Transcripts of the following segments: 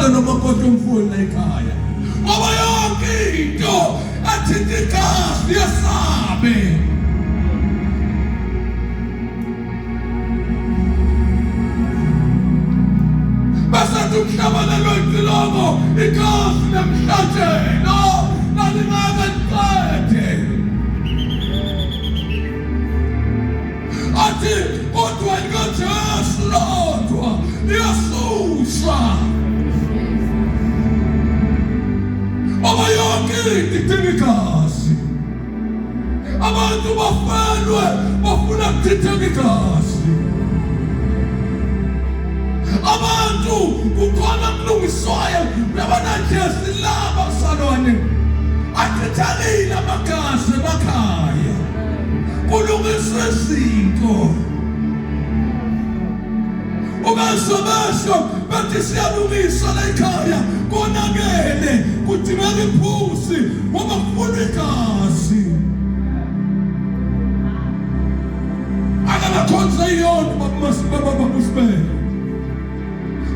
Ngiyamthanda nomakoti omfuni la ekhaya. Ngoba yonke into ethinta igazi yesabe. Bese umhlabalelo icilongo igazi lemhlatshelo lalingeke liqede. Athi kodwa likaJesu lodwa liyasusa. Ngoba yonke into idinga igazi. Abantu bafelwe bafuna kuchitheka igazi. Abantu kukhona kulungiswayo uyabona nje silaba salwane achithekile amagazi emakhaya kulungiswe izinto Ubezwa basho bathi siyalungisa la ekhaya konakele kudingeka iphuzi ngoba kufunwa igazi. Akanakhonza iyona bababusibele.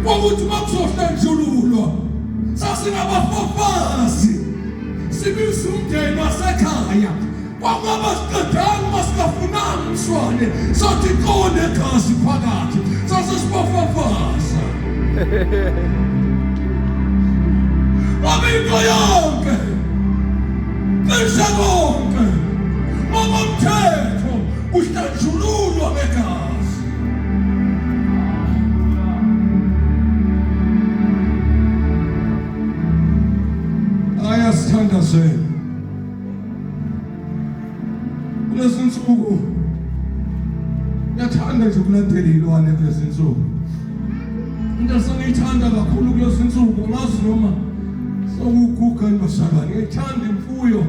Kwakuthi makuzohlanjululwa sasingabafafazi sibiza umndeni wasekhaya Kwangaba siqedanga uma singafunanga umshwane sathi qonde egazi phakathi sase sibafafaza. Ngoba into yonke cishe konke ngokomthetho kuhlanjululwa ngegazi. Ayasithandazela. Kulezi nsuku ngiyathanda nje ukulandela iy'lwane kulezi nsuku. Into esengiyithanda kakhulu kulezi nsuku ngazi noma sekuguga bazalwane, ngiyayithanda imfuyo,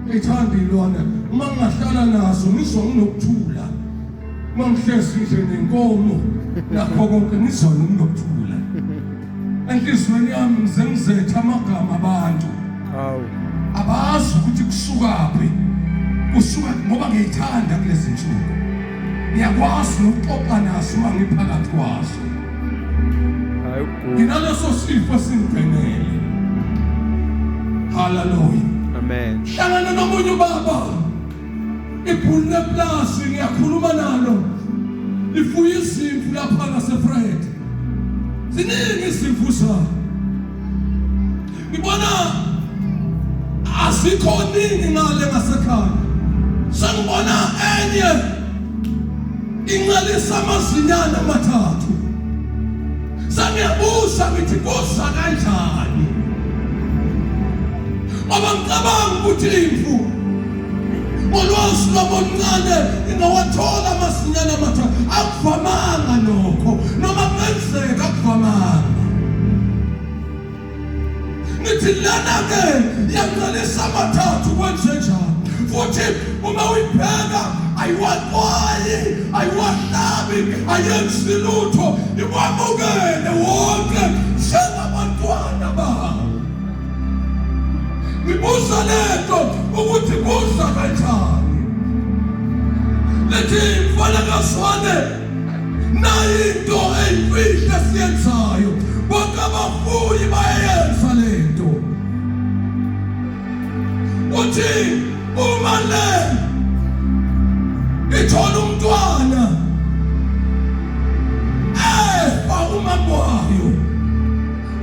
ngiyayithanda iy'lwane. Uma ngingahlala nazo ngizwa nginokuthula. Uma ngihlezi nje nenkomo nakho konke ngizwa nginokuthula. Enhliziyweni yami ngize ngizethe amagama abantu. Hawu. Abazi ukuthi kusukaphi. Kusuka ngoba ngiyithanda kulezi nsuku. Ngiyakwazi nokuxoxa naso uma ngiphakathi kwaso. Hayi ukuguga. Nginaleso sifo esingenele. Hallelujah. Amen. Hlangana nomunye ubaba. Ibhulu leplasi ngiyakhuluma nalo. Lifuya izimvu lapha ngaseFred. Ziningi izimvu zabo. Ngibona azikho ningi ngale ngasekhaya. Sengibona enye incelisa amazinyane amathathu. Sengiyabuza ngithi kuza kanjani? Ngoba ngicabanga ukuthi imvu ngolwazi lwami oluncane ingawathola amasinyane amathathu. Akuvamanga lokho noma kungenzeka akuvamanga. Ngithi lana-ke yaqalisa amathathu kwenzenjani futhi uma uyibheka ayiwaxwayi ayiwahlabi ayenzi lutho ikwamukele wonke njengabantwana bawo. Ngibuza lento ukuthi buza kanjani. Lethi mfana kaZwane nayi into eyimfihlo esiyenzayo bonke abafuyi bayayenza lento. Uthi uma le ithola umntwana efa umama wayo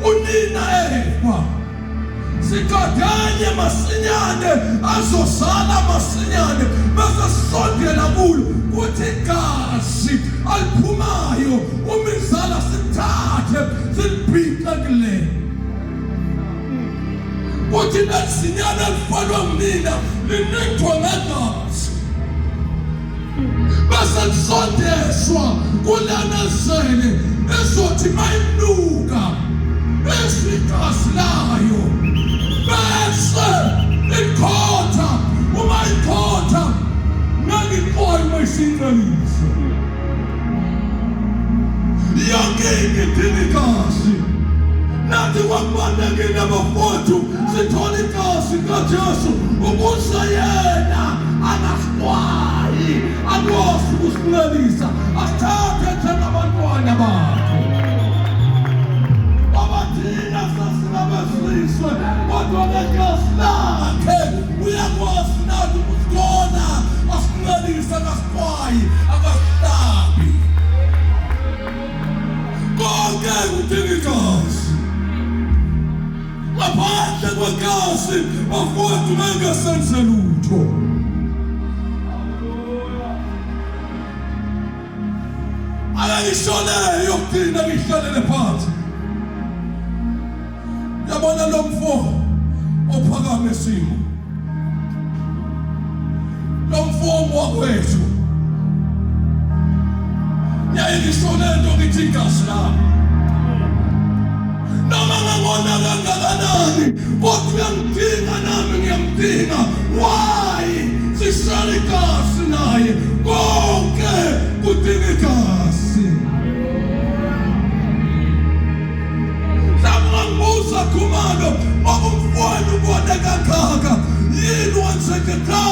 unina efa sigadanye masinyane azozala masinyane bese sisondela kulo kuthi igazi aliphumayo uma izala sithathe silibhixe kule kuthi lelizinyane elifanwe ngunina linithwa ngegazi bese lisondezwa kulana zele ezothi mayinuka izwe igazi layo bese ikhotha uma ikhotha ngeke ixwaye uma isincelisa yonke into idinga igazi. Nathi kwakubalulekile bafowethu sithole igazi likaJesu ukuze yena angasixwayi akwazi ukusincelisa asithathe njengabantwana bakhe. Ngoba thina wezizwe, kodwa ngegazi lakhe uyakwazi nathi ukusigona, asincelise, akasixwayi, akasihlabi. Konke kudinga igazi. Ngaphandle kwegazi bafowethu ngeke senze lutho. Ake ngisho le yokugcina ngihlalele phansi. Yabona lo mfo ophakame isimo. Lo mfo wakwethu. Ngiyaye ngisho lento ngithi igazi lami. Noma ngangona kangakanani kodwa uyangidinga nami ngiyamdinga. Why? Sishaya igazi naye. Konke kudinga igazi. Mhlawumbe ungangibuza Khumalo, ngoba umfowenu ubone kangaka, yini wenzeke? Cha,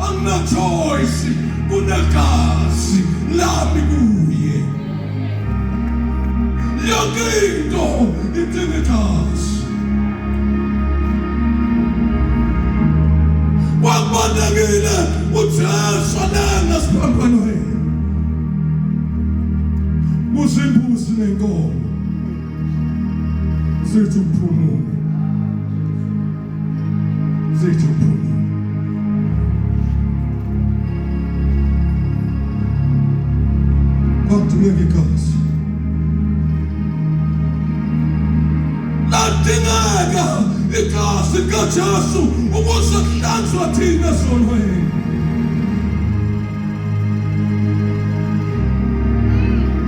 angina choice, kunegazi lami kuye. Yonke into idinga igazi. Kwakubalulekile uJesu alenga esiphambanweni. Kuze imbuzi nenkomo zithi ukuphumula, zithi ukuphumula. Kwakudingeka igazi, ladingeka igazi likaJesu ukuze kuhlanzwe thina esonweni.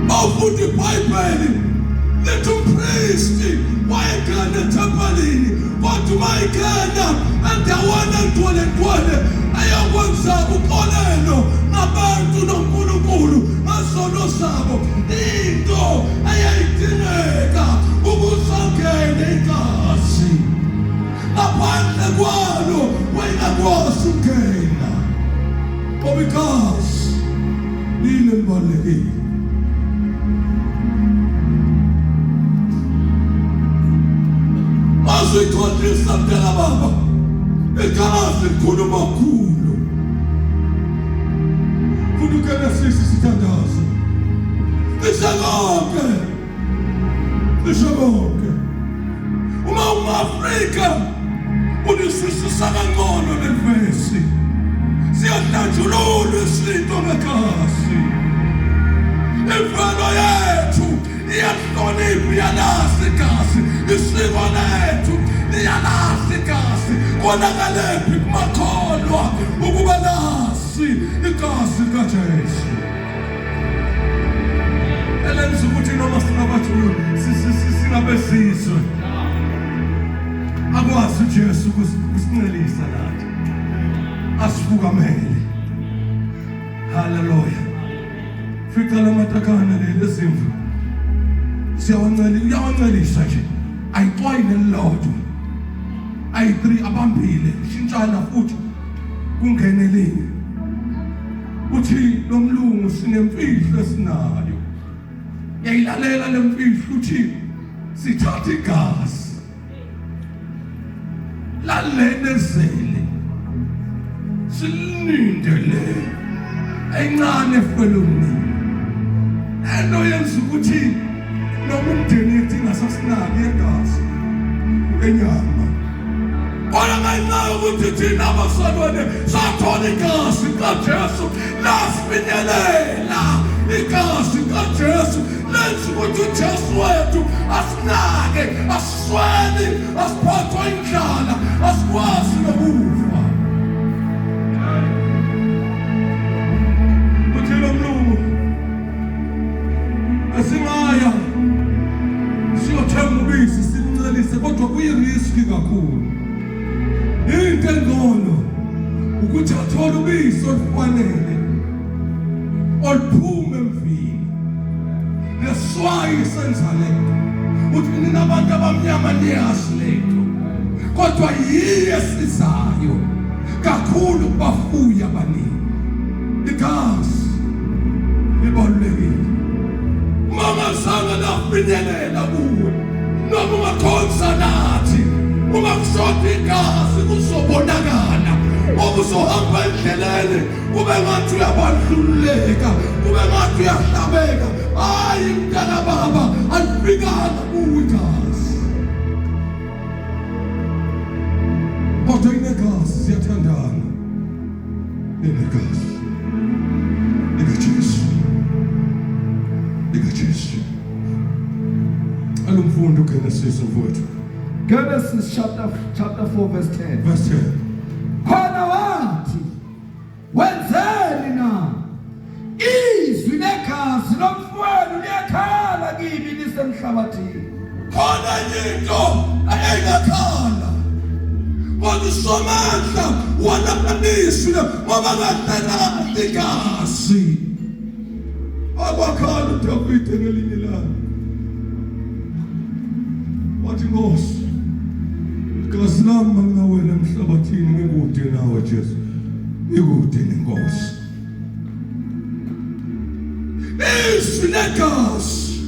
Mawufunda iBhayibheli lithi umpristi wayengena ethempelini, kodwa uma engena endaweni engcwele-ngcwele eyokwenza uxolelo ngabantu noNkulunkulu ngezono zabo, into eyayidingeka ukuze angene igazi. Ngaphandle kwalo wayengakwazi ukungena, ngoba igazi lile libalulekile. Mazuyithothisa mntaka baba, igazi likhuluma kakhulu. Funa uGenesis sithandaze. Cishe konke, cishe konke. Uma umAfrika uliswisisa kangcono leli vesi, siyahlanjululwa isinto ngegazi. Imvelo yethu iyahlonipha, iyalazi igazi. Isiko lethu liyalazi igazi. Konakalephi kumakholwa ukuba lazi igazi likaJesu elenza ukuthi noma singabathi singabesizwe akwazi uJesu ukusincelisa nathi asifukamele. Haleluya. Fica lamatakana lezimvu siyawancela, uyawancelisa nje, ayixwayi nelilodwa, ayi-3 abambile, shintshana futhi kungene elinye. Uthi lo mlungu, sinemfihlo esinayo, yayilalela le mfihlo. Uthi sithatha igazi lalenezele silinde le encane efwele umnini, ento yenza ukuthi noma umndeni yethu ingasasinaki yegazi enyama, kodwa ngenxa yokuthi thina abazalwane sathola igazi kaJesu, lasifinyelela igazi kaJesu, lenza ukuthi uJesu wethu asinake, asisweli, asiphathwa indlala, asikwazi nokufa. Uthi lo mlungu, esingaya siyothenga ubisi simncelise, kodwa kuyi-risk kakhulu. Into engcono ukuthi athole ubisi olufanele oluphuma emvini neswayi senza lento. Uthi nina abantu abamnyama niyazi lento, kodwa yiyo esizayo kakhulu kubafuyi abaningi. Igazi libalulekile. Uma ungazange lafinyelela kuwe, noma ungakhonza nathi, kushoda igazi kuzobonakala ngoba uzohamba endleleni kube ngathi uyabandlululeka kube ngathi uyahlabeka hayi mntana baba alifikanga kuwe igazi kodwa inegazi siyathandana inegazi likaJesu likaJesu alumfundi uGenesis mfowethu. Genesis chapter 4 verse 10. Verse 10. Khona wathi, wenzeni na? Izwi legazi lomfowenu liyakhala kimi lisemhlabathini. Khona into eyayingakhala kodwa uSomandla walamanisi ngoba kahle igazi. Akwakhala uDavide ngelinye ilanga wathi, Nkosi, igazi lami malingawela emhlabathini ngikude nawe Jesu, ngikude nenkosi. Izwi legazi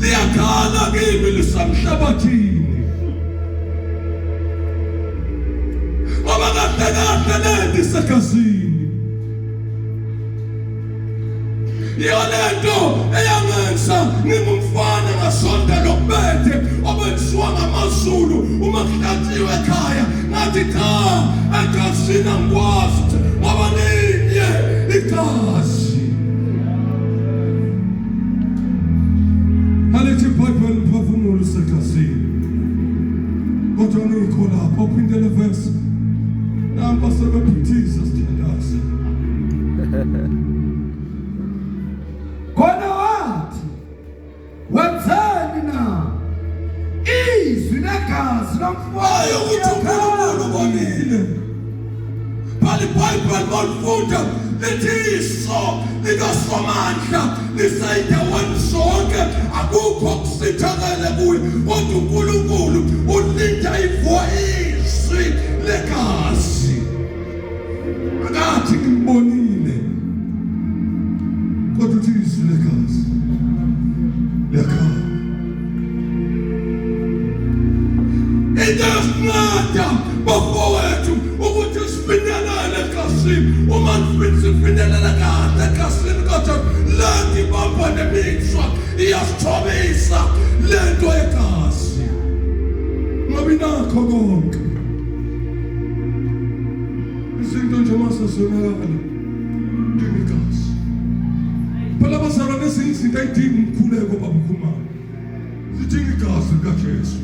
liyakhala kimi lisemhlabathini ngoba kahle kahle lento isegazini. Yiyo lento eyangenza ngingumfana ngasonda lokubethe obenziwa ngamaZulu uma kuhlatshiwe ekhaya, ngathi cha, egazini angikwazi ngoba linye igazi. Halithi iBhayibheli umphefumulo usegazini, kodwa ngikho lapho phinde le verse nampa sebephithiza sithandaze. Khona wathi, wenzeni na? Izwi legazi Hayi lomfowenu ukuthi uNkulunkulu ubonile. Phela iBhayibheli malifunda lithi iso likaSomandla liseyindaweni zonke, akukho kusithakele kuye, kodwa uNkulunkulu ulinda ivoyisi legazi. Akathi ngimbonile, kodwa uthi izwi legazi liyakhala. Into esinceda bafowethu ukuthi sifinyelele egazini, uma sifinyelela kahle egazini, kodwa lento ibamba nemizwa iyasithobisa lento yegazi ngoba inakho konke izinto nje masezonakala dinga igazi. Phela abazalwane ezinye izinto ayidingi umkhuleko babukhumana, zidinga igazi likaJesu.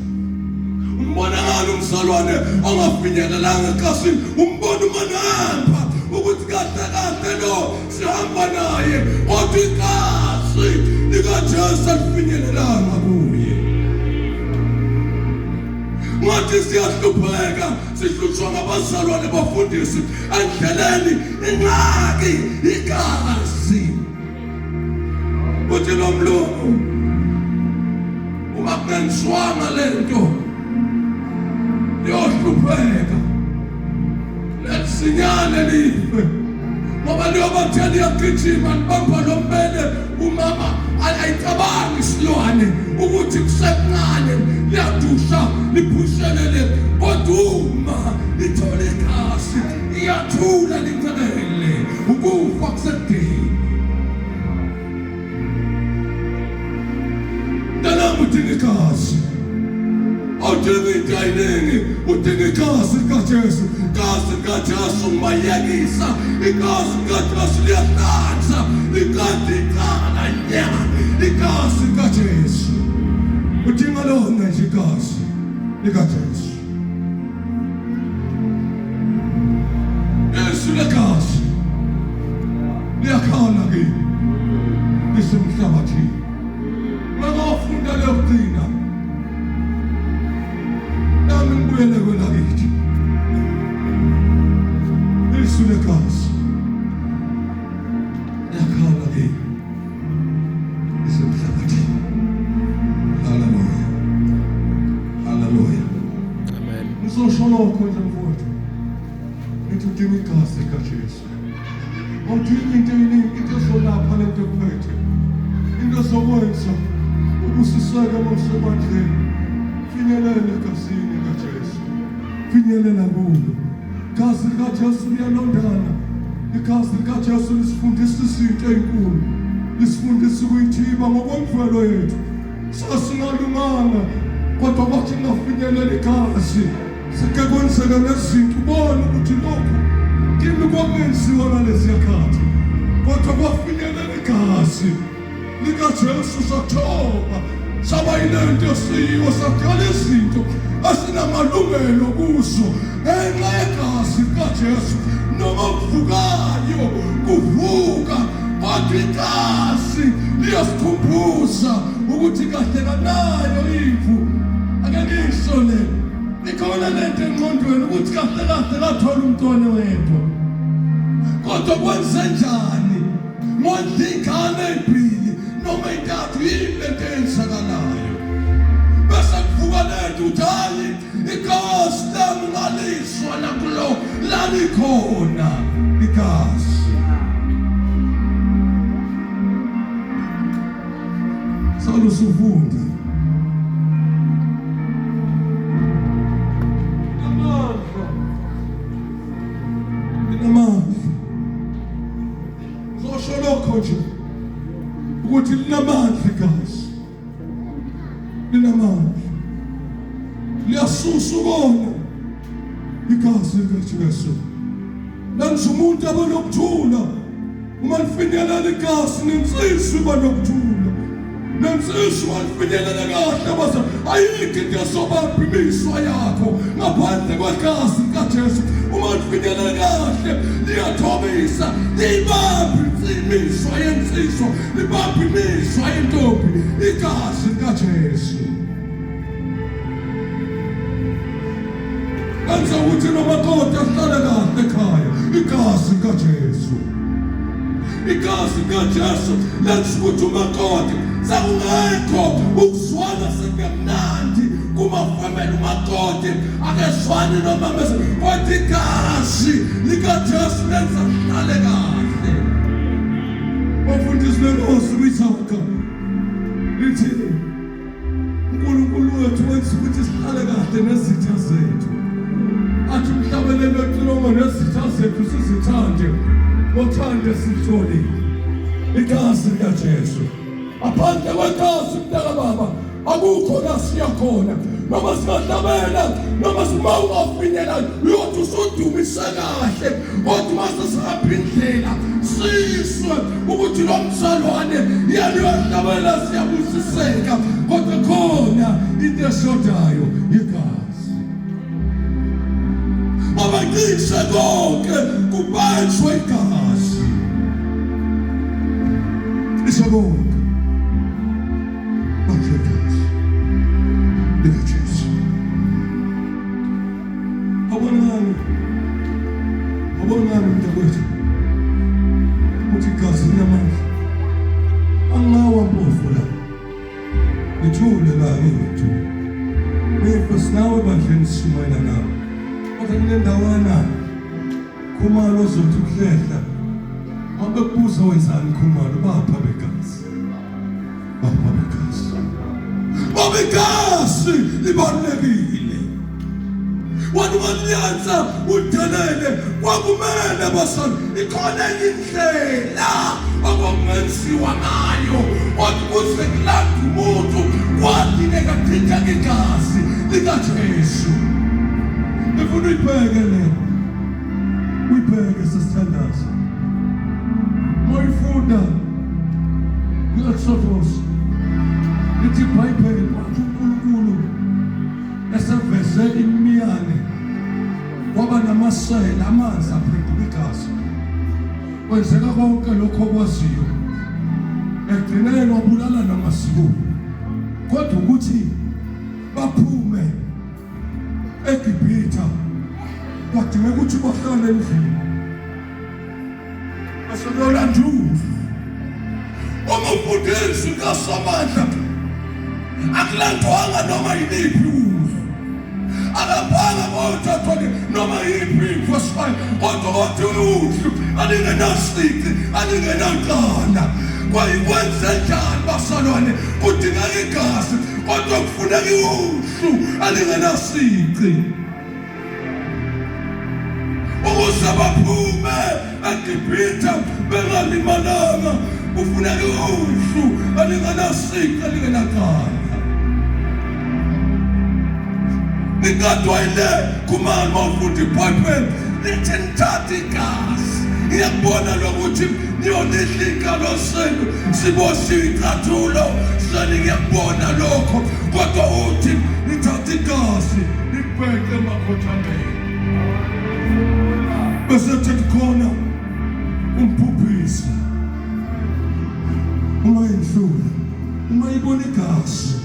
Umbona ngani umzalwane ongafinyelelanga egazini? Umbona umanampa ukuthi kahle kahle lo sihamba naye, kodwa igazi likaJesu alifinyelelanga kuye. Ngathi siyahlupheka, sihlutshwa ngabazalwane bafundisi endleleni, ingxaki igazi. Uthi lo mlungu uma kungenziwanga lento liyohlupheka lelizinyane life, ngoba liyobathela liyagijima libamba lo mbele umama ayicabangi isilwane ukuthi kusekuncane liyadusha liphushelele, kodwa uma lithola igazi iyathula licele ukufa kusekudeni. Mntanami udinga igazi, awudingi into ayiningi, udinga igazi likaJesu. Igazi likaJesu ngibayekisa, igazi likaJesu liyahlanza liqeda icala nya. Igazi likaJesu udinga lona nje, igazi likaJesu. Yesu legazi liyakhala kimi lisemhlabathini. Makawafunda leyokugcina nami ngibuyele kwelakithi. Isu legazi liyakhala kimi lisemhlabathini. Haleluya, haleluya. Amen. Ngizosho lokho nje mfowethu, ngithi udinga igazi likaJesu. Awudingi into eyiningi, into ezolapha lento ekuphethe, into ezokwenza ubusiseke uma usebandleni. Finyelela egazini likaJesu. Finyelela kulo. Igazi likaJesu liyalondana. Igazi likaJesu lisifundisa izinto ezinkulu. Lisifundisa ukuyithiba ngokwemvelo yethu. Sasingalunganga kodwa kwathi ngafinyelela igazi sike kwenzeka nezinto ubone ukuthi lokhu kimi kwakungenziwa ngalesiya khathi kodwa kwafinyelela igazi likaJesu sathoba saba yilento esiyiyo sadala izinto esinamalungelo kuzo ngenxa yegazi likaJesu noma kuvukayo kuvuka kodwa igazi liyasikhumbuza ukuthi kahle kanayo imvu ake ngisho le ikhona lento engqondweni ukuthi kahle kahle lathola umntwana wedwa kodwa kwenzenjani Ngondla ingane ezimbili noma intathu yini lento eyenzakalayo bese kuvuka lento ukuthi hayi igazi lami ngaliswa nakulo lalikhona igazi salusufunda amandla amandla Ngizosho lokho nje ukuthi linamandla igazi. Linamandla. Liyasusa ukona igazi likaJesu. Lenza umuntu abe nokuthula. Uma lifinyelela igazi nensizwa iba nokuthula. Nensizwa lifinyelela kahle base ayikho into esobamba imiswa yakho ngaphandle kwegazi likaJesu. Uma lifinyelela kahle liyathobisa, liyibambe imiswa yensizwa, libambe imiswa yentombi, igazi likaJesu. Enza ukuthi nomakoti ahlale kahle ekhaya, igazi likaJesu. Igazi likaJesu lenza ukuthi umakoti sekungekho ukuzwana sekungemnandi kumafameli umakoti akezwani nomameza kodwa igazi likaJesu lenza ahlale kahle. Bafundisi benkosi kwisaga lithi uNkulunkulu wethu wenza ukuthi sihlale kahle nezitha zethu. Athi umhlabeleli wecilongo nezitha zethu sizithande ngothando esitholile. Igazi likaJesu. Ngaphandle kwegazi mntakababa akukho la siya khona. Noma singahlabela noma sima ungafinyela uyothi usudumise kahle kodwa uma sesihamba indlela siswe ukuthi lo mzalwane yena uyahlabela siyabusiseka kodwa khona into eshodayo igazi abacishe konke kubanjwe igazi cishe konke banjwe igazi likaJesu Abonani. Abonani mntakwethu. Uthi igazi linamandla. Angawa mpofu la. Ngithule la ngithu. Nife sinawe ebandleni sishumayela nawe. Kodwa kunendawana Khumalo ozothi ukuhlehla. Abekubuza wenzani Khumalo bapha begazi. Bapha begazi. Baba igazi libalulekile. Wena unganyanza udelele kwakumele basona ikhona enye indlela okwakungenziwa ngayo kodwa ukuze kulanda umuntu kwadingeka kuchitheke igazi likaJesu. Ngifuna uyibheke le uyibheke sesithandaza. Moyifunda ku-Exodus lithi iBhayibheli kwathi uNkulunkulu eseveze imiyane kwaba namasela amanzi aphenduka igazi kwenzeka konke lokho okwaziyo ekugcineni wabulala namazibulo kodwa ukuthi baphume eGibhitha kwadingeka ukuthi bahlale endlini bese kuyolandula umfundisi kaSomandla akulandwanga noma yiliphi uve akabhanga kothathwa noma yiphi imvu esifayo kodwa kodwa uhlu alingenasici alingenacala kwayikwenze njani basalwane kudingeka igazi kodwa kufuneka iwuhlu uhlu elingenasici ukuze baphume eGibhithe bengalimalanga kufuneka uhlu elingenasici elingenacala. Ngigadwa ile kumani mawufunda iBhayibheli lithi nithathe igazi. Ngiyakubona lokuthi niyolidla inkalo senu siboshiwe icathulo seni, ngiyakubona lokho, kodwa uthi nithathe igazi nikubheke emakhothameni bese thi khona umbhubhisi uma indlula uma ibona igazi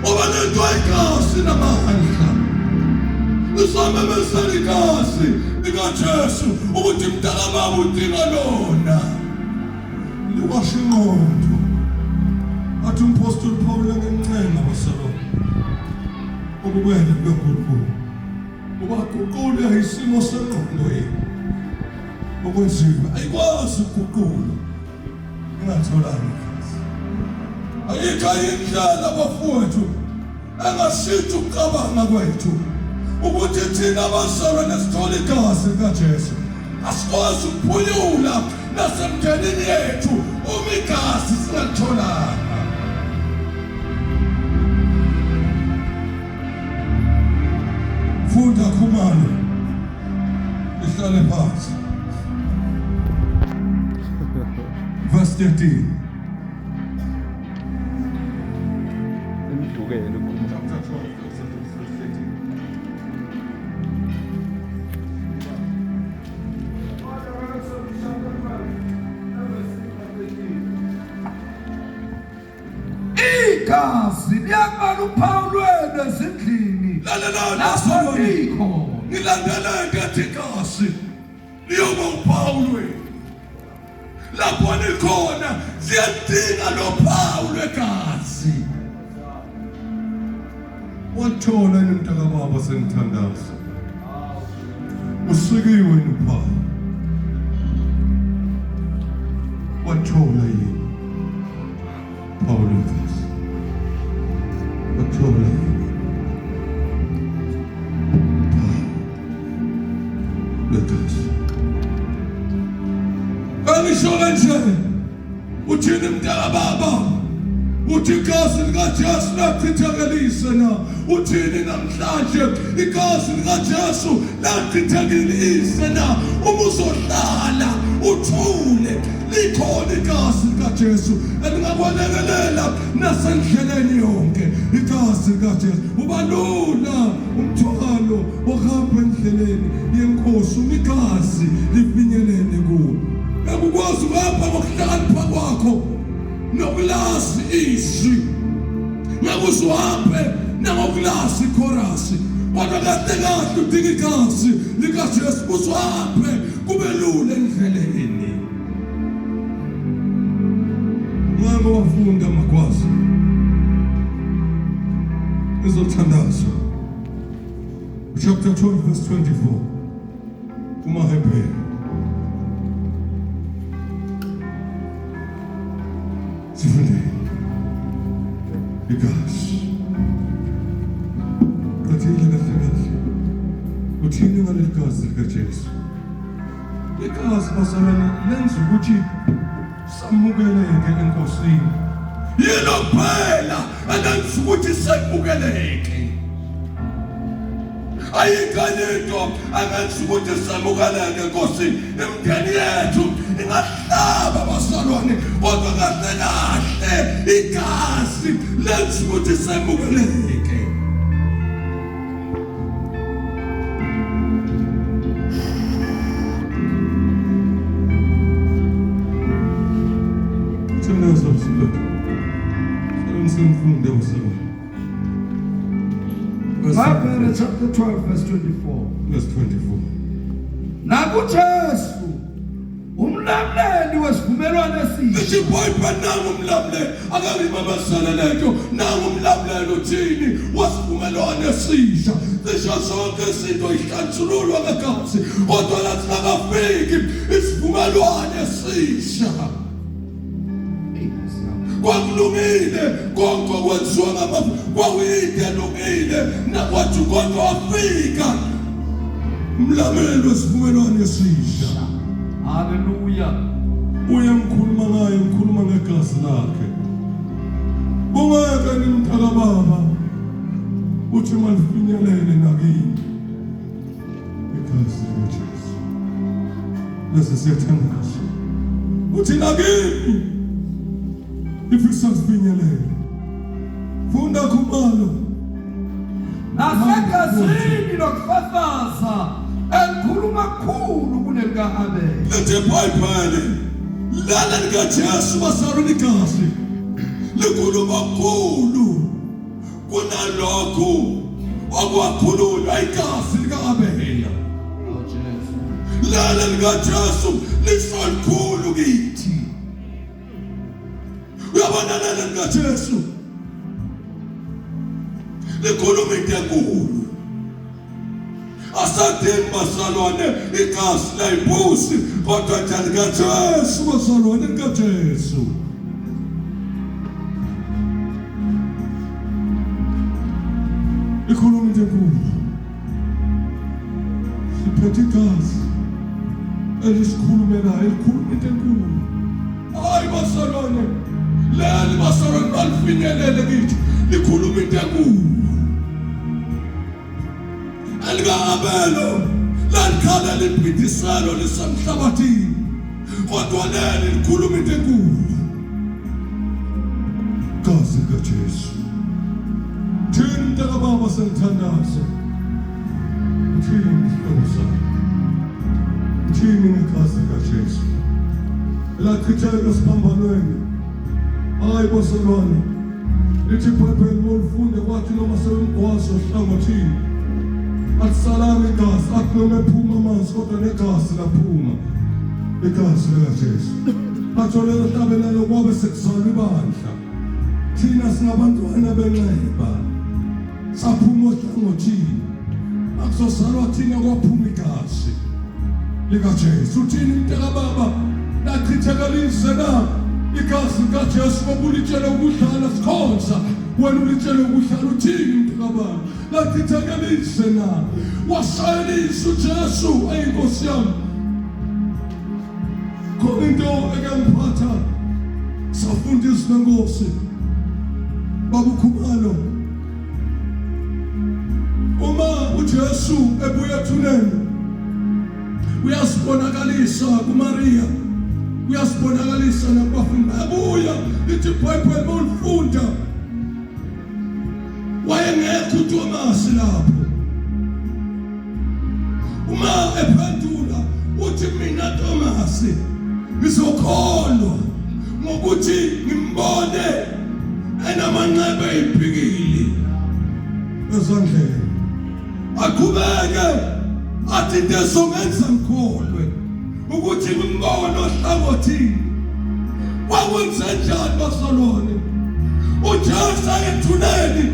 ngoba lento ayikazi namandla lisamemezela igazi likaJesu ukuthi mntakababa udinga lona liwasha ingqondo. Athi umphostoli Paul ngencenga basalona ububele bukaNkulunkulu ubaguqule isimo sengqondo yenu okwenziwe ayikwazi ukuguqula ingatholanga igazi. Ayikho indlela bafowethu engashintsha ukucabanga kwethu ukuthi thina abazalwane sithole igazi likaJesu asikwazi ukuphunyula nasemndenini yethu uma igazi singalitholanga. Funda Khumalo ihlale phansi verse 13. Imdukele ukhumalo. Chapter 12 verse 13. Igazi liyakuba luphawu lwenu ezindlini Lalelani lapho bazalwane. nikhona. Ngilandeleke ethi igazi liyoba uphawu lwenu lapho nikhona, siyadinga lo phawu lwegazi. Wathola yini mntakababa sengithandaza usikiwe yini uphawu? Wathola yini phawu lwegazi? Wathola yini phawu lwegazi? Angisho kanje, uthini mntakababa? Uthi igazi likaJesu lachithakelise na? Uthini namhlanje? Igazi likaJesu lachithakelise na? Uma uzohlala uthule, likhona igazi likaJesu elingakwelekelela nasendleleni yonke. Igazi likaJesu uba lula umthwalo wokuhamba endleleni yenkosi uma igazi lifinyelele kuwo. Ngeke ukwazi ukuhamba ngokuhlakanipha kwakho nokulazi izwi, ngeke uzuhambe nangokulazi ikhorasi, kodwa kahle kahle udinga igazi likaJesu uzuhambe kube lula endleleni. Ngake wafunda amagwazi izothandazo chapter 12 verse 24 kumaHebheru. Sifundeni igazi qathile kahle kahle. Uthini ngaleli gazi likaJesu? Igazi bazalwane lenza ukuthi samukeleke enkosini. Yilo kuphela elenza ukuthi semukeleke. Ayikho into angenza ukuthi samukeleke enkosini. Imindeni yethu ingahlaba bazalwane, kodwa kahle kahle igazi lenza ukuthi semukeleke. Thandaza msibethu. Sengimfunde bazalwane. Bible chapter 12 verse 24. Verse 24. NakuJesu umlamleli wesivumelwano esisha. Lithi iBhayibheli nangu umlamuleli, akangimemezele lento, nangu umlamuleli uthini wesivumelwano esisha. Cishe zonke izinto ihlanjululwa ngegazi, kodwa lathi nakafiki isivumelwano esisha. Kwakulungile konke okwenziwa ngamafu, kwakuyinto elungile nakwathi, kodwa wafika umlamuleli wesivumelwano esisha. Hallelujah. Uye ngikhuluma ngaye, ngikhuluma ngegazi lakhe. Ungeke nimntakababa uthi malifinyelele nakini igazi likaJesu. Bese siyathandaza. Uthi nakini ifisa kufinyelela. Funda Khumalo. Nasegazini lokufafaza elikhuluma kakhulu kunelika-Abela. Lithi iBhayibheli lana likaJesu basarula igazi likhuluma kakhulu kunalokhu okwakhulunywa igazi lika-Abela. Oh Jesu. Lana likaJesu lisho likhulu kithi. Uyabona lana likaJesu likhuluma into enkulu. Asadingi bazalwane igazi layimbuzi, kodwa nje likaJesu bazalwane, likaJesu. Ikhuluma into enkulu. Siphethe igazi elisikhulumelayo, elikhuluma into enkulu. Hayi bazalwane, leli bazalwane balifinyelele kithi, likhuluma into enkulu. Elika-Abelo lalikhala liphindiselo lisemhlabathini, kodwa leli likhuluma into enkulu. Gazi likaJesu. Thini mntakababa sengithandaza? Uthini mhlobo sami? Uthini ngegazi likaJesu? Lachitheka esiphambanweni. Hayi bazalwane, lithi iBhayibheli molifunde kwathi noma sebemgwaza ohlangothini alisalanga igazi, athi noma ephuma amanzi kodwa negazi laphuma, igazi likaJesu. Athi lelo hlabelelo kwabe sekuzalwa ibandla. Thina singabantwana benxeba, saphuma ohlangothini, akuzozalwa thina, kwaphuma igazi likaJesu. Uthini mntakababa? Lachitheka lize na igazi likaJesu? Ngoba ulitshele ukudlala sikhonza, wena ulitshele ukudlala. Uthini mntakababa? Lachitheka lize na? Washayelisa uJesu. Eyinkosi yami, khona into ekangiphatha, safunda izwi lenkosi babukhumalo. Uma uJesu ebuya ethuneni uyasibonakalisa kuMaria, uyasibonakalisa nakubafundi. Bayabuya, lithi iBhayibheli mawulifunda, wayengekho uThomas lapho. Uma ephendula uthi, mina Thomas ngizokholwa ngokuthi ngimbone enamanxeba eyiphikile ezandleni. Aqhubeke athi, into ezongenza ngikholwe ukuthi ngimbone ohlangothini. Kwakwenze njani bazalwane? uJesu ethuneni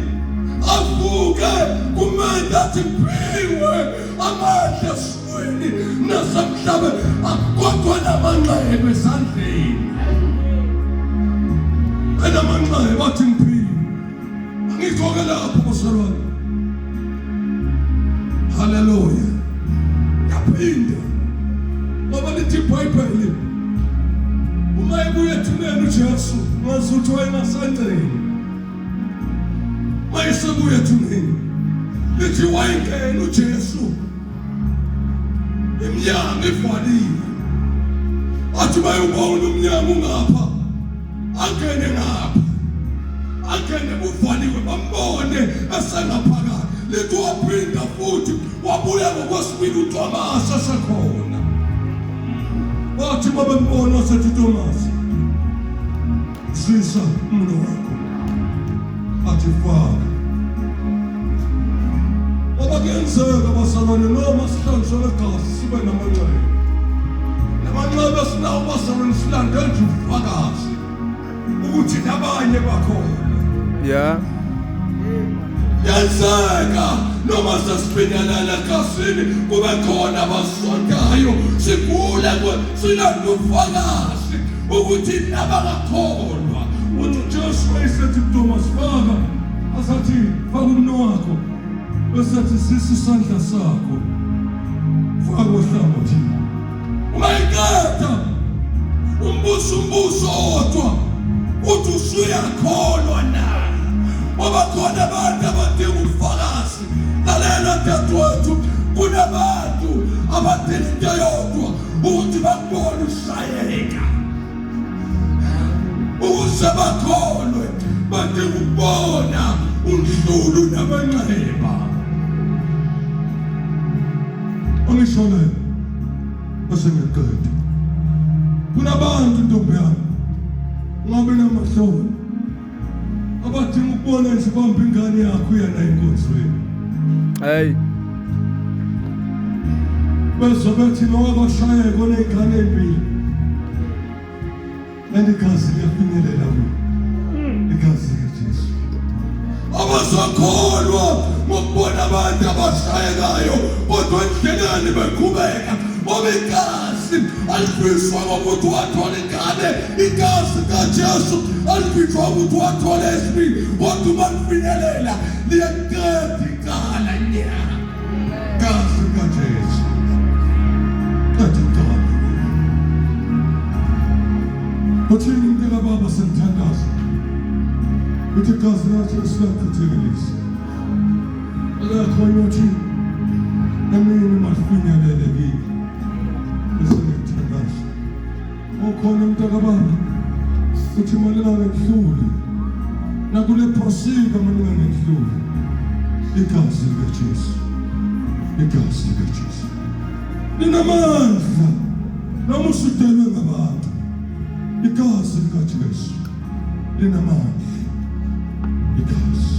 avuke, kumele athi ngiphiwe amandla esizulwini nasemhlabeni, kodwa namanxeba esandleni, enamanxeba, athi ngiphiwe. Angikho-ke lapho bazalwane. Haleluya. Yaphinda ngoba lithi iBhayibheli uma ebuya ethuneni uJesu, ngazuthi wayengasangceni mayesebuya ethuneni, lithi wayengena uJesu iminyango ivaliwe, athi bayubona umnyango ungapha, angene ngapha, angene kuvaliwe, bambone esengaphakathi. Lithi waphinda futhi wabuya ngokwesibili, uThomas esekhona. Wathi babembona, sethi Thomas, sisa umlo wakho. Athi faka. Ngoba kuyenzeka bazalwane, noma sihlanzwe ngegazi sibe namanxeba, namanxeba esinawo bazalwane silande nje ubufakazi ukuthi nabanye bakhona. Yenzeka noma sesifinyelela egazini kube khona abasontayo, sigule, silanda ubufakazi ukuthi nabangakholwa uthi uJesu wayesethi kuThomas faka asathi faka umno wakho besathi sisa isandla sakho faka ohlangothini uma iqeda umbuso umbuso odwa uthi usuyakholwa na ngoba khona abantu abadinga ubufakazi lalela dadewethu kunabantu abadinga into eyodwa ukuthi bakubone ushayeka ukuze bakholwe badinga ukubona unhlulu namanxeba angisho leyo bese ngiyaqeda kunabantu ntombi yami ungabe namahloni abadinga ukubona nje ubamba ingane yakho uya nayo enkonzweni Hey. Bezwe bethi nowabashayeka oney'ngane ey'mbili and igazi liyafinyelela kuyo igazi likaJesu abasakholwa ngokubona abantu abashayekayo kodwa endleleni beqhubeka ngoba igazi alifishwa ngokuthi wathola ingane igazi kaJesu alifishwa ukuthi wathola esibili kodwa uma lifinyelela liyaqeda icala nya gazi likaJesu qeda icala. Uthini mntaka baba sengithandaza uthi igazi likaJesu liyachithelelisa akekho oyothi emini malifinyelele kimi bese ngiyathandaza ukhona mntaka baba uthi malingangehluli nakule phasika malingangehluli igazi likaJesu igazi likaJesu linamandla noma usudelwe ngabantu igazi likaJesu linamandla igazi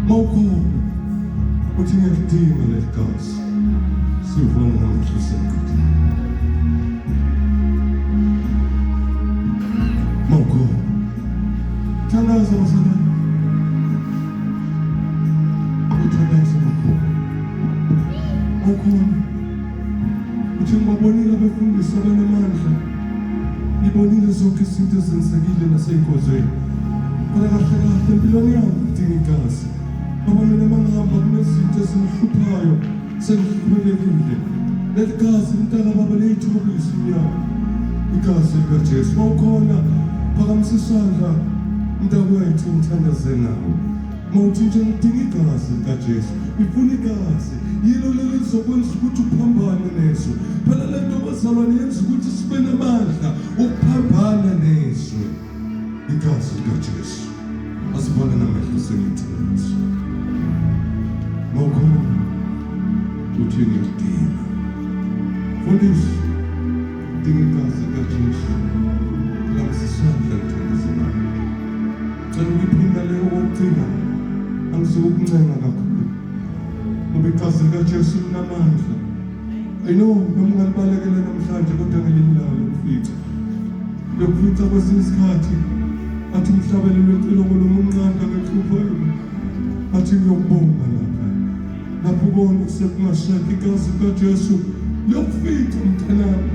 mawukhona uthi ngiyalidinga leli gazi sivona namehlo sengiqedile mawukhona thandaza bazalwane uthandaza mawukhona mawukhona uthi ngibabonile abefundisi abanamandla ngibonile zonke izinto ezenzekile nasey'nkonzweni kodwa kahle kahle empilweni yami ngidinga igazi ngoba mina uma ngihamba kunezinto ezingihluphayo sengihluphekile leli gazi mntaka baba liyithobisa inyama igazi likaJesu mawukhona phakamisa isandla mntakwethu ngithandaze nawe mawuthi nje ngidinga igazi likaJesu ngifuna igazi yilo leli lizokwenza ukuthi uphambane nezwe phela le nto bazalwane yenza ukuthi sibe namandla ukuphambana nezwe igazi likaJesu asibone namehlo sengithandaza mawukhona uthi ngiyadinga mfundisi dinga igazi likaJesu phakamisa isandla ngithandaze nawe cela ukuyiphinda leyo okugcina angizukuncenga kakhulu ngoba igazi likaJesu linamandla I know noma ungalibalekela namhlanje kodwa ngelinye ilanga lokufica lokufica kwesinye isikhathi athi umhlabelelo wecilongo noma umnqanda ngenhlupho athi ngiyokubonga lapha lapho ubona sekungasekho igazi likaJesu liyokufica mntanami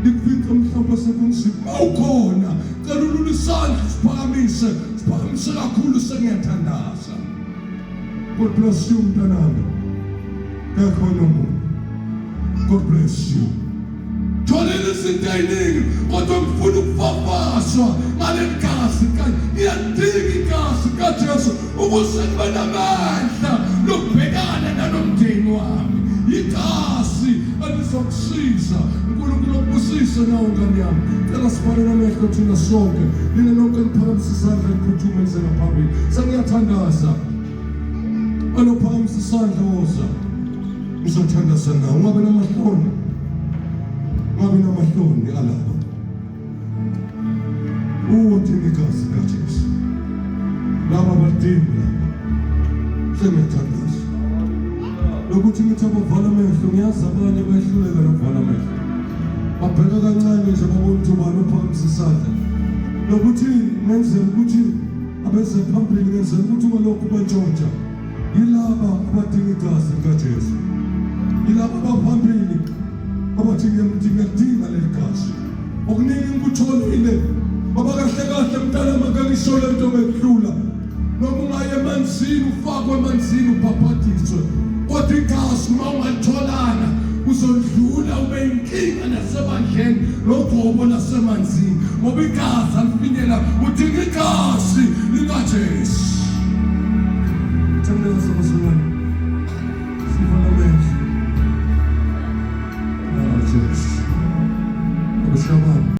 likufica mhlawumbe sekunzima mawukhona cela ulule isandla siphakamise siphakamise kakhulu sengiyathandaza God bless you mntanami kakhona umuntu God bless you tholile izinto ey'ningi kodwa ngifuna ukufafazwa ngaleli gazi ngiyadinga igazi kaJesu ukuze ngibe namandla lokubhekana nalo mndeni wami igazi elizokusiza uNkulunkulu akubusise nawe ngane yami cela sivale namehlo thina sonke nina nonke niphakamisa isandla niphuthume nize ngaphambili sengiyathandaza anophakamisa isandla woza ngizothandaza nawe ungabe namahloni ungabe namahloni alapha uthi ngegazi likaJesu laba badingi laba sengiyathandaza lokuthi ngithi abavala amehlo ngiyazi abanye bayehluleka nokuvala amehlo babheka kancane nje babona ukuthi ubani ophakamisa isandla lokuthi ngenzela ukuthi abeze phambili ngenzela ukuthi ungalokhu bantshontsha yilaba abadinga igazi likaJesu yilaba abaphambili abathi ngiyalidinga leli gazi okuningi ngikutholile Ngoba kahle kahle mntana makangisho le nto ngekuhlula. Noma ungaye emanzini ufakwe emanzini ubhabhadiswe. Kodwa igazi uma ungalitholanga uzodlula ube inkinga nasebandleni nogobo lasemanzini ngoba igazi alifinyela udinga igazi likaJesu. Thandaza bazalwane.